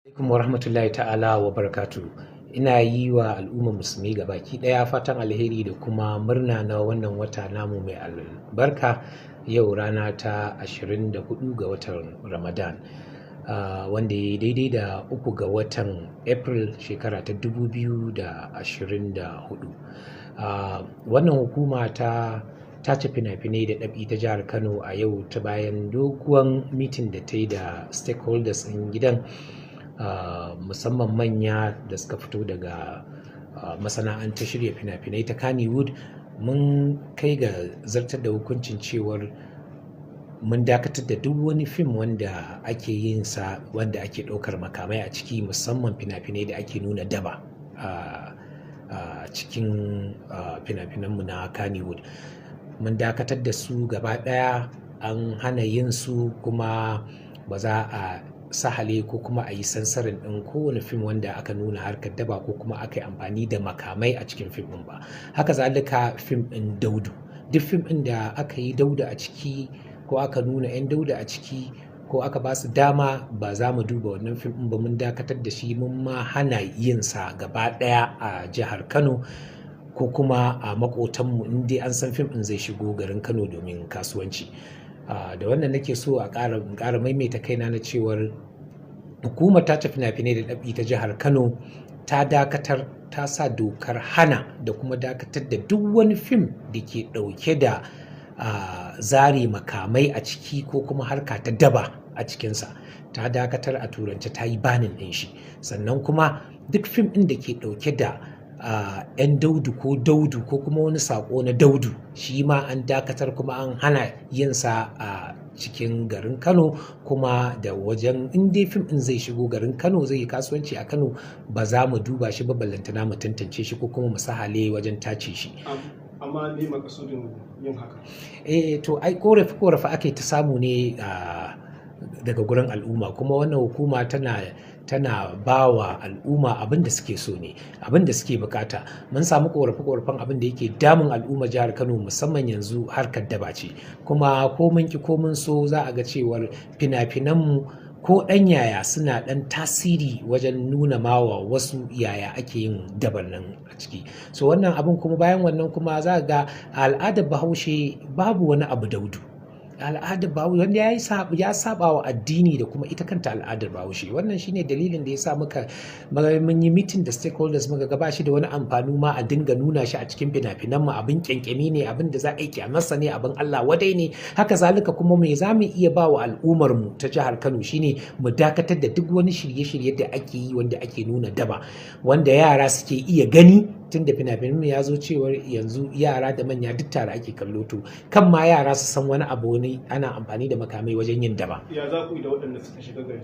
Alaikum wa rahmatullahi ta'ala wa barakatu. Ina yi wa al'ummar Musulmi gabaki ɗaya fatan alheri da kuma murna na wannan wata namu mai albarka, yau rana ta 24 ga watan Ramadan, wanda ya yi daidai da 3 ga watan April, shekara ta 2024. Wannan hukuma ta tace fina-finai da ɗab'i ta jihar Kano, a yau ta bayan doguwan meeting da ta yi da stakeholders ɗin gidan, musamman manya da suka fito daga masana'antar shirya fina-finai ta Kannywood, mun kai ga zartar da hukuncin cewar mun dakatar da duk wani fim wanda ake yin sa wanda ake ɗaukar makamai a ciki, musamman fina-finai da ake nuna daba a cikin fina-finanmu na Kannywood. Mun dakatar da su gaba ɗaya, an hana yin su, kuma ba za a sahale ko kuma a yi censoring ɗin kowane fim wanda aka nuna harkar daba ko kuma aka yi amfani da makamai a cikin fim ɗin ba. Haka zalika fim ɗin daudu, duk fim ɗin da aka yi daudu a ciki ko aka nuna 'yan daudu a ciki ko aka ba su dama, ba za mu duba wannan fim ɗin ba. Mun dakatar da shi, mun ma hana yin sa gaba ɗaya a jihar Kano ko kuma a makotanmu, in dai an san fim ɗin zai shigo garin Kano domin kasuwanci. Da wannan nake so a ƙara maimaita kaina na cewar hukumar tace fina-finai da ɗab'i ta jihar Kano ta dakatar, ta sa dokar hana da kuma dakatar da duk wani fim da ke ɗauke da zare makamai a ciki ko kuma harka ta daba a cikinsa. Ta dakatar, a turance ta yi banning ɗin shi. Sannan kuma duk fim ɗin da ke ɗauke da 'yan daudu ko daudu ko kuma wani saƙo na daudu, shi ma an dakatar kuma an hana yin sa a cikin garin Kano kuma da wajen. In dai fim ɗin zai shigo garin Kano, zai yi kasuwanci a Kano, ba za mu duba shi ba, ballantana mu tantance shi ko kuma mu sahale wajen tace shi. Amma me makasudin yin haka? Eh, to ai korafi korafi ake ta samu ne daga gurin al'umma, kuma wannan hukuma tana ba wa al'umma abin da suke so ne, abin da suke bukata. Mun samu korafe korafen abin da yake damun al'umma jihar Kano, musamman yanzu harkar daba ce. Kuma ko mun ki ko mun so, za a ga cewar fina-finanmu ko ɗan yaya suna ɗan tasiri wajen nuna mawa wasu yaya ake yin dabar nan a ciki. So wannan abin kuma, bayan wannan kuma, za ga al'adar Bahaushe babu wani abu daudu. Al'adar Bahaushe wanda ya saba wa addini da kuma ita kanta al'adar Bahaushe. Wannan shine dalilin da ya sa muka mun yi meeting da stakeholders, muka ga ba shi da wani amfani ma a dinga nuna shi a cikin fina-finan mu. Abin kyankyami ne, abin da za a yi kyamarsa ne, abin Allah wadai ne. Haka zalika kuma me za mu iya ba wa al'ummar mu ta jihar Kano shine mu dakatar da duk wani shirye-shirye da ake yi wanda ake nuna daba, wanda yara suke iya gani, tun da fina-finan ya zo cewar yanzu yara da manya duk tare ake kallo. To kan ma yara su san wani abu ne ana amfani da makamai wajen yin daba. Ya za ku yi da waɗanda suka shiga gari?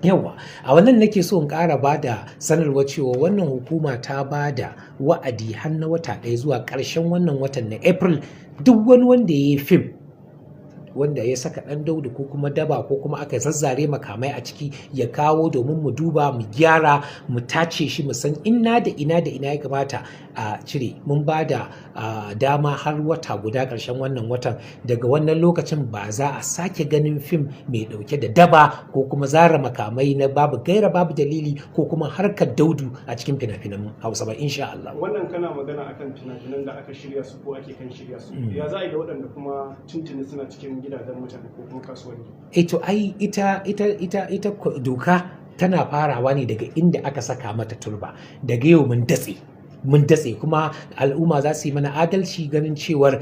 Yawa, a wannan nake so in ƙara ba da sanarwa cewa wannan hukuma ta ba da wa'adi har na wata ɗaya, zuwa ƙarshen wannan watan na April. Duk wani wanda ya yi fim wanda ya saka ɗan daudu ko kuma daba ko kuma aka zazzare makamai a ciki, ya kawo domin mu duba, mu gyara, mu tace shi, mu san ina da ina da ina ya kamata a cire. Mun ba da dama har wata guda, ƙarshen wannan watan. Daga wannan lokacin ba za a sake ganin fim mai ɗauke da daba ko kuma zara makamai na babu gaira babu dalili ko kuma harkar daudu a cikin fina-finan Hausa ba, insha Allah. Wannan kana magana akan fina-finan da aka shirya su ko ake kan shirya su. Ya za a yi da waɗanda kuma tuntuni suna cikin gidajen mutane ko kuma kasuwanni? E, to ai ita doka tana farawa ne daga inda aka saka mata turba. Daga yau mun datse, mun datse. Kuma al'umma za su yi mana adalci ganin cewar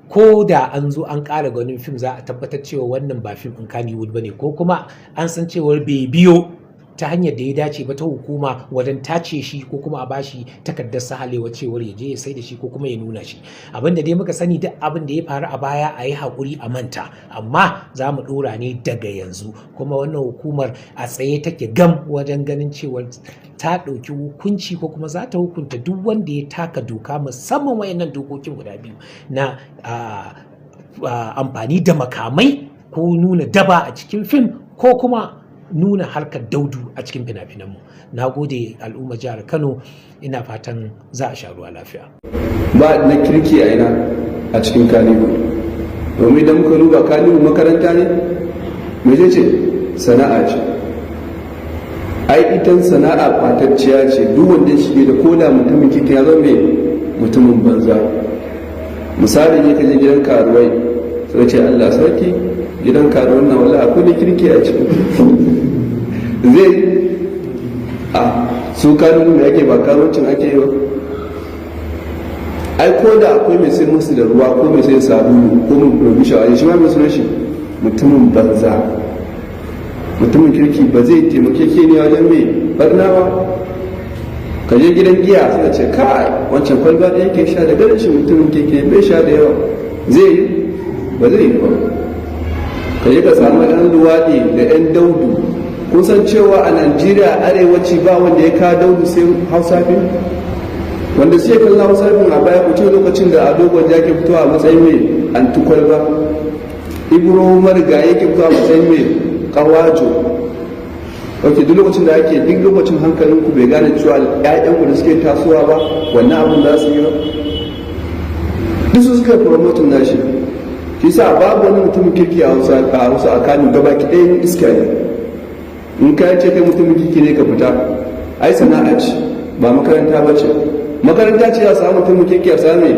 ko da an zo an ƙara ganin fim, za a tabbatar cewa wannan ba fim ɗin Kannywood ba ne, ko kuma an san cewar bai biyo ta hanyar da ya dace ba ta hukuma wajen tace shi, ko kuma a bashi takardar sahalewa cewar ya je ya sai da shi ko kuma ya nuna shi. Abin da dai muka sani, duk abin da ya faru a baya a yi haƙuri a manta, amma za mu ɗora ne daga yanzu. Kuma wannan hukumar a tsaye take gam wajen ganin cewar ta ɗauki hukunci ko kuma za ta hukunta duk wanda ya taka doka, musamman wayannan dokokin guda biyu na amfani da makamai ko nuna daba a cikin fim ko kuma nuna harkar daudu a cikin fina-finanmu. Na gode, al'ummar jihar Kano. Ina fatan za a sha ruwa lafiya. Ba na kirki a ina? A cikin Kannywood. Domin idan muka duba, Kannywood makaranta ne? Mece ce? Sana'a ce. Ai itan sana'a kwatacciya ce. Duk wanda ya shige da, koda mutumin kirki ya zama mai mutumin banza. Misali ne, ka je gidan karuwai, sai ce, "Allah sarki, gidan karuwan nan, wala akwai da kirki a ciki." Zai a su karuwan da ake ba karuwancin ake yi ba. Ai ko da akwai mai sai musu da ruwa, ko mai sai sabulu, ko mai provision a shi ma, mai sunan shi mutumin banza. Mutumin kirki ba zai taimake ke ne wajen mai barna ba. Ka je gidan giya, suka ce, "Kai, wancan kwalba da yake sha, da ganin shi mutumin kirki, bai sha da yawa." Zai yi? Ba zai yi ba. Ka je ka samu yan luwaɗi da yan daudu. Kun san cewa a Najeriya, arewaci, ba wanda ya kawo daudu sai Hausa fim. Wanda sai kallon Hausa fim a baya, ku ce lokacin da Ado Gwanja ke fitowa a matsayin mai anti kwalba, Ibro Mariga yake fitowa a matsayin mai kawajo. Ok, duk lokacin da ake, duk lokacin hankalin ku bai gane cewa ƴaƴan ku da suke tasowa ba wannan abun za su yi ba. Duk su suka promoting nashi. Shi sa babu wani mutumin kirki a Hausa, a Kano gaba ki ɗayan iska ne. In ka ce kai mutumin kirki ne, ka fita. Ai sana'a ce, ba makaranta ba ce. Makaranta ce a samu mutumin kirki, a same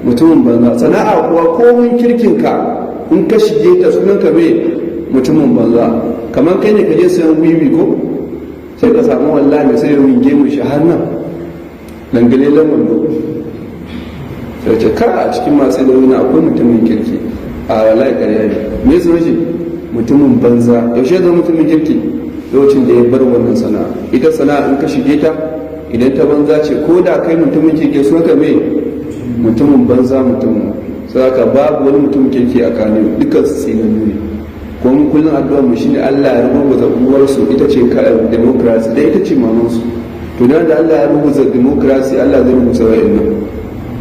mutumin banza. Sana'a kuwa, komin kirkin ka, in ka shige ta, sunan ka mai mutumin banza. Kamar kai ne ka je sayan wiwi ko, sai ka samu wallahi mai sai winge mu shi har nan dangalelen wando, sai ce ka a cikin masu da wani akwai mutumin kirki. A wallahi ƙarya ne. Me sunan shi? Mutumin banza. Yaushe zama mutumin kirki? Lokacin da ya bar wannan sana'a. Ita sana'a, in ka shige ta, idan ta banza ce, ko da kai mutumin kirki, sunan ka mai mutumin banza. Mutumin saka babu wani mutumin kirki a Kano, dukkan su tsinannu ne. Ko mun kullum addu'ar mu shine Allah ya rubuta uwar su, ita ce democracy, da ita ce maman su. To dan da Allah ya rubuta democracy, Allah zai rubuta wa'annan.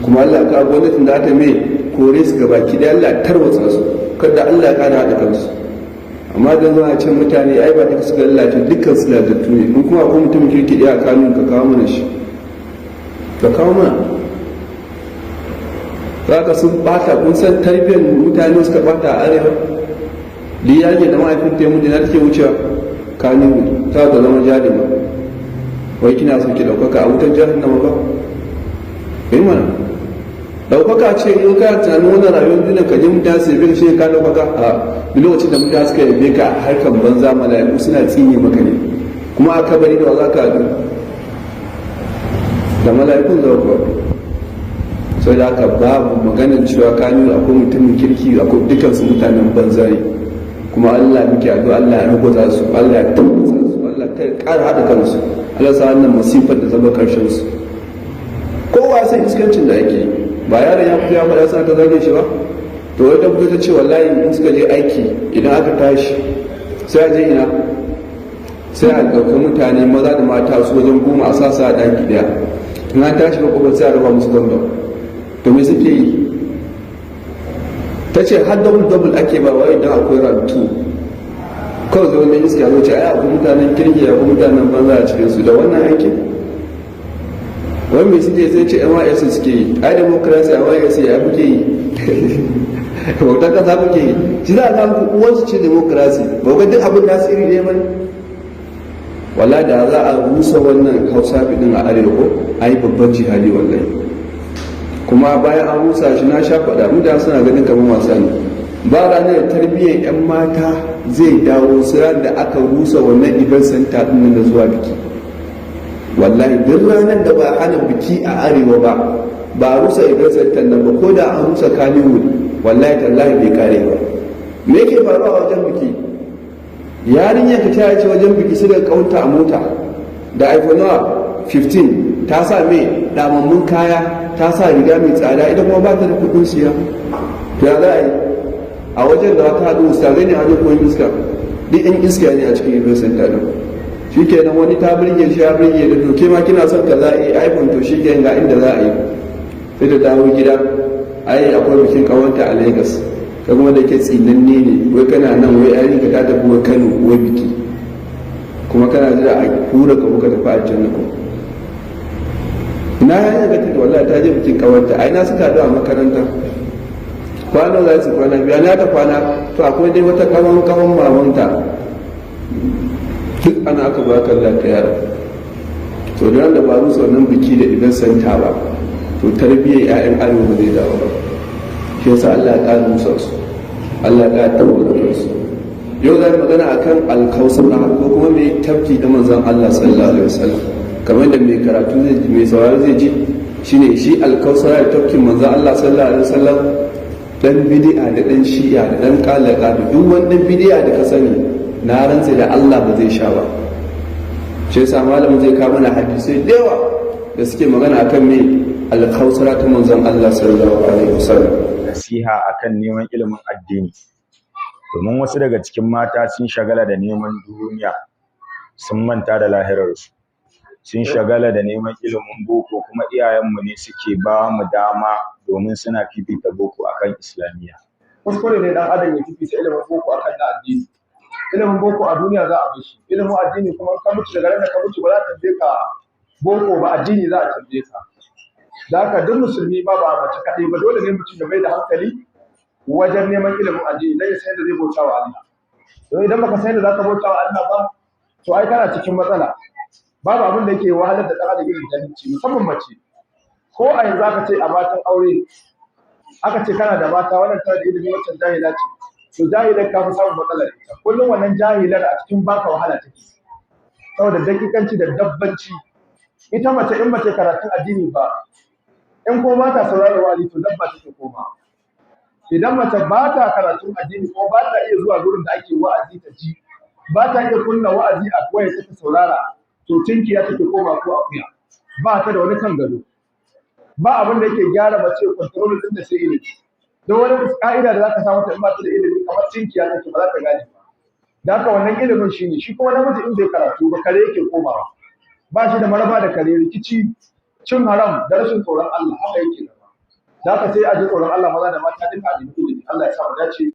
Kuma Allah ya kawo gwamnatin da ta mai kore su gabaki da Allah tarwatsa su, kada Allah ya kara haɗa kansu. Amma dan zuwa cin mutane, ai ba duka suka lalace, dukkan su lalatattu ne. In kuma akwai mutumin kirki ɗaya a Kano, ka kawo mana shi, ka kawo mana. Za ka sun bata. Kun san tarbiyyar mutane suka bata a arewa. Duk yake da mahaifin ta mutu na take wucewa Kano, ta ta zama jarima. Wai kina so ki ɗaukaka a wutar jahannama ba? Yi mana ɗaukaka ce. In ka tunanin wannan rayuwar duniya, ka je mutane su yabe ka, shi ka ɗaukaka. A duk lokacin da mutane suka yabe ka harkan banza, mala'iku suna tsine maka ne. Kuma a kabari da wa za ka haɗu? Da mala'ikun za ku haɗu. Sai da haka babu maganar cewa ka nuna akwai mutumin kirki, akwai. Dukansu mutanen banza ne. Kuma Allah muke addu'a, Allah ya rubuta su, Allah ya tabbata su, Allah ya ƙara haɗa kansu, Allah sa wannan masifar da zama karshen su. Kowa ya san iskancin da ake yi. Ba yaron ya fito ya faɗa, suna ta zage shi ba? To wai ta fito ta ce wallahi in suka je aiki, idan aka tashi sai a je ina, sai a ɗauki mutane maza da mata su wajen 10, a sa su a ɗaki ɗaya. In an tashi ba kuma sai a raba musu condom. To me suke yi? Ta ce har double double ake ba wai idan akwai round 2. Kawai zai wani iska zo ce ai akwai mutanen kirki, akwai mutanen banza a cikin su. Da wannan aikin wani mai suke? Sai ce NYSC suke yi. Ai democracy a NYSC ya kuke yi? Bautar kasa kuke yi. Shi za a samu uwansu ce democracy. Ba ga duk abin da su iri ne ba. Wala da za a rusa wannan Hausa din a arewa ko, ai babban jihadi wallahi. Kuma bayan an rusa shi, na sha faɗa, mutane suna ganin kamar wasa ne. Ba ranar tarbiyyar 'yan mata zai dawo sai da aka rusa wannan event center din da zuwa biki. Wallahi duk ranar da ba hana biki a arewa ba, ba a rusa event center nan ba, ko da an rusa Kannywood, wallahi tallahi bai kare ba. Me yake faruwa a wajen biki? Yarinyar ka ta ce wajen biki sai daga kaunta a mota da iPhone 15, ta sa mai damammun kaya, ta sa riga mai tsada, ita kuma ba ta da kudin siya. To ya za a yi a wajen da wata haɗu? Ustazai ne a wajen koyon iska? Duk yan iska ne a cikin event center din. Shikenan, wani ta burge shi, ya burge da, to ke ma kina son kaza? Eh, iPhone. To shikenan, ga inda za a yi. Sai ta dawo gida, ai akwai bikin kawanta a Lagos. Ka kuma da ke tsinanne ne, wai kana nan, wai ai ka ta tafi wai Kano wai biki, kuma kana jira a hura ka kuka tafi aljanna ko ina? Ya ga ta wallahi ta je bikin kawarta. Ai na suka haɗu a makaranta. Kwana za su kwana biya na ta kwana. To akwai dai wata kawan kawan mamanta. Duk ana aka baka Allah ta yara. To da da ba rusa wannan biki da event center ba, to tarbiyyar 'ya'yan arewa ba zai dawo ba. Shi yasa Allah ya ƙara musa su, Allah ya ƙara tabbatar su. Yau za mu magana akan alkausar ko kuma mai tafki da manzon Allah sallallahu alaihi wasallam. Kamar da mai karatu zai ji, mai sauraro zai ji, shine shi alkausar da tafkin manzon Allah sallallahu alaihi wasallam. Dan bid'a da dan shi'a da dan kalaka da duk wani dan bid'a da ka sani, na rantse da Allah ba zai sha ba. Shi yasa malamin zai kawo mana hadisai da yawa da suke magana akan me alkausara ta manzon Allah sallallahu alaihi wasallam. Nasiha akan neman ilimin addini, domin wasu daga cikin mata sun shagala da neman duniya, sun manta da lahirarsu. Sun shagala da neman ilimin boko, kuma iyayenmu ne suke ba mu dama domin suna fifita boko akan islamiyya. Kuskure ne dan adam ya fifita ilimin boko akan na addini. Ilimin boko a duniya za a bar shi, ilimin addini kuma in ka mutu, daga ran da ka mutu ba za a tambaye ka boko ba, addini za a tambaye ka. Da haka duk musulmi ba mace kaɗai ba, dole ne mutum ya mai da hankali wajen neman ilimin addini dan ya san yadda zai bauta wa Allah. Don idan baka san yadda zaka bauta wa Allah ba, to ai kana cikin matsala. Babu abin da yake wahalar da ɗan adam irin jahilci, musamman mace. Ko a yanzu aka ce a matan aure, aka ce kana da mata, wannan tana da ilimi, wancan jahila ce, to jahilar ka fi samun matsalar ita. Kullum wannan jahilar a cikin baka wahala take, saboda dakikanci da dabbanci. Ita mace in mace karatun addini ba, in ko ba ta sauraron wa'azi, to dabba take koma. Idan mace ba ta karatun addini ko ba ta iya zuwa gurin da ake wa'azi ta ji, ba ta iya kunna wa'azi a waya ta saurara, to tinkiya take koma ko akuya, ba ta da wani kan gado. Ba abin da yake gyara mace, control din da sai ilimi. Don wani ka'ida da zaka samu ta, in ba ta da ilimi, kamar tinkiya take, ba za ta gane ba. Da haka wannan ilimin shine. Shi kuma namiji in bai karatu ba, kare yake komawa, ba shi da maraba da kare, rikici, cin haram da rashin tsoron Allah, haka yake zama. Da haka sai a ji tsoron Allah, maza da mata duka, a nemi ilimi. Allah ya sa mu dace.